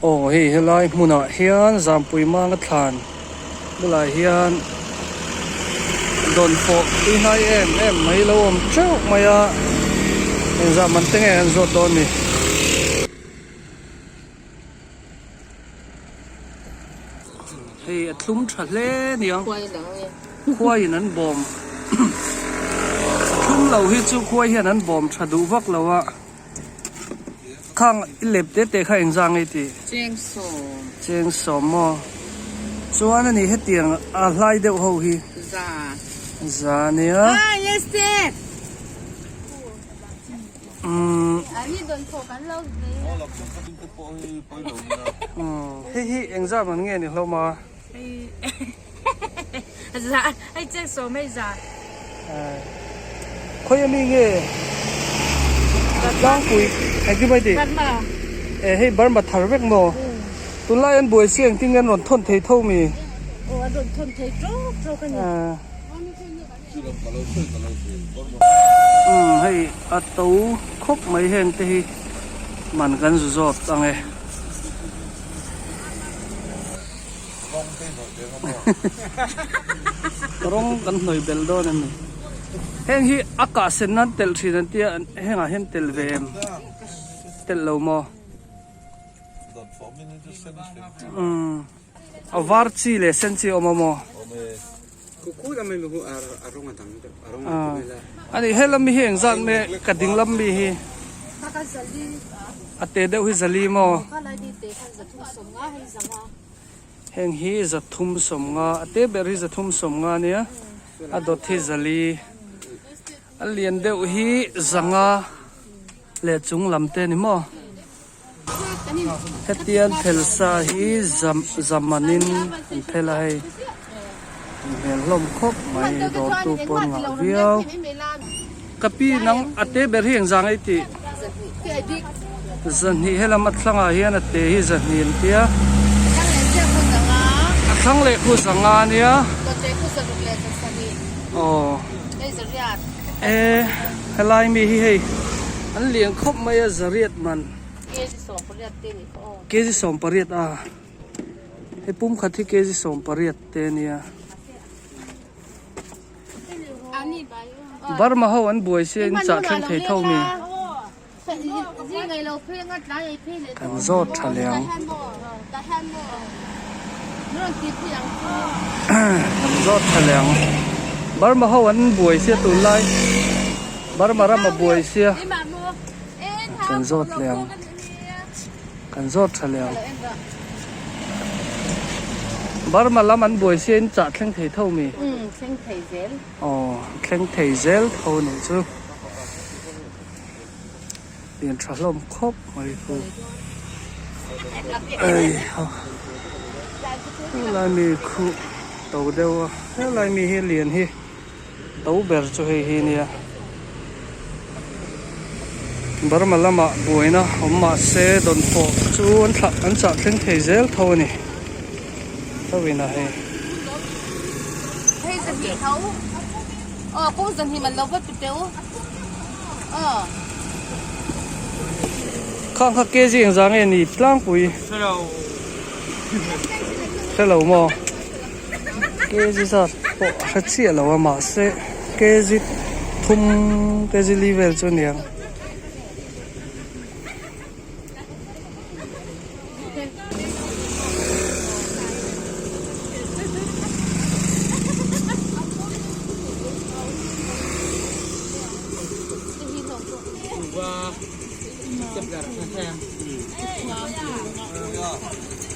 Aw hei helai hmunah hian Zampui Manga thlan bulah hian dawnfawh tui hnai em em mai lo awm teuh mai a engzah man te nge an zawt dawn ni. Hei a thlum tha hle niang khuaiin an bawm a thlum lo hi chu khuai hian an bawm tha duh vak lo a. Khang i lep te te kha engzah nge tih? Cheng sawm. Cheng sawm maw? Chuan a ni hetiang a hlai deuh ho hi. Za. Za nia. Ah yes sir. Umm. Hei hi engzah man nge ni hlawm a? Za hei cheng sawm hei za. Khawi ami nge tlangpui engtin mai tih? Burma. E hei Burma thar vek maw? Tunlai an buai si engtin nge an rawn thawn thei tho mi? Aw an rawn thawn thei tawk tawk a ni. Umm hei a to khawp mai heng te hi man kan zu zawt ang e. Rawng kan hnawih belh dawn a ni. Heng hi a kah sen nan telh thin an tia hengah hian telh ve em? Telh lo maw? Umm a var chi leh sen chi a awm a maw? A nih helam mi hi engzat nge ka ding lam mi hi a te deuh hi zali maw? Heng hi zathum sawmnga a te ber hi zathum sawmnga ania a dawt hi zali a lian deuh hi zanga leh chung lam te ni maw hetiang phel sa hi zam zamanin an phel a hei hmel hlawm khawp mai dawrtu pawn ngah viau ka pi nang a te ber hi engzang ei tih. Zahnih helam a thlangah hian a te hi zahnih an tia. A thlang leh khu zanga a nia. Aw. E helai mi hi hei an lian khawp mai a zariat man. Kg 18 a. Hei pum khat hi kg 18 te a nia. Burma ho an buai sia in chah thleng thei tho mi. Kan zawt tha leh ang. Kan zawt tha leh ang. Burma ho an buai sia tunlai. Burma ram a buai sia. Kan zawt leh ang. Kan zawt tha leh ang. Burma lam an buai sia in chah thleng thei tho mi? Umm thleng thei zel. Aw thleng thei zel tho nih chu. Lian tha hlawm khawp mai khu. Ei ha. Helai mi khu to deuh a helai mi hi lian hi. To ber chu hei hi nia Burma lamah buaina awm mah se dawnfawh chu an thlah an chah thleng thei zel tho a ni tho in a hei. Hei zahnih tho aw kawng zahnih man lo va ti teu aw. Khang kha kg engzah nge ni tlangpui? Hrelo maw? Kg zat pawh a hre chiah lo a mahse kg thum kg li vel chu a ni ang.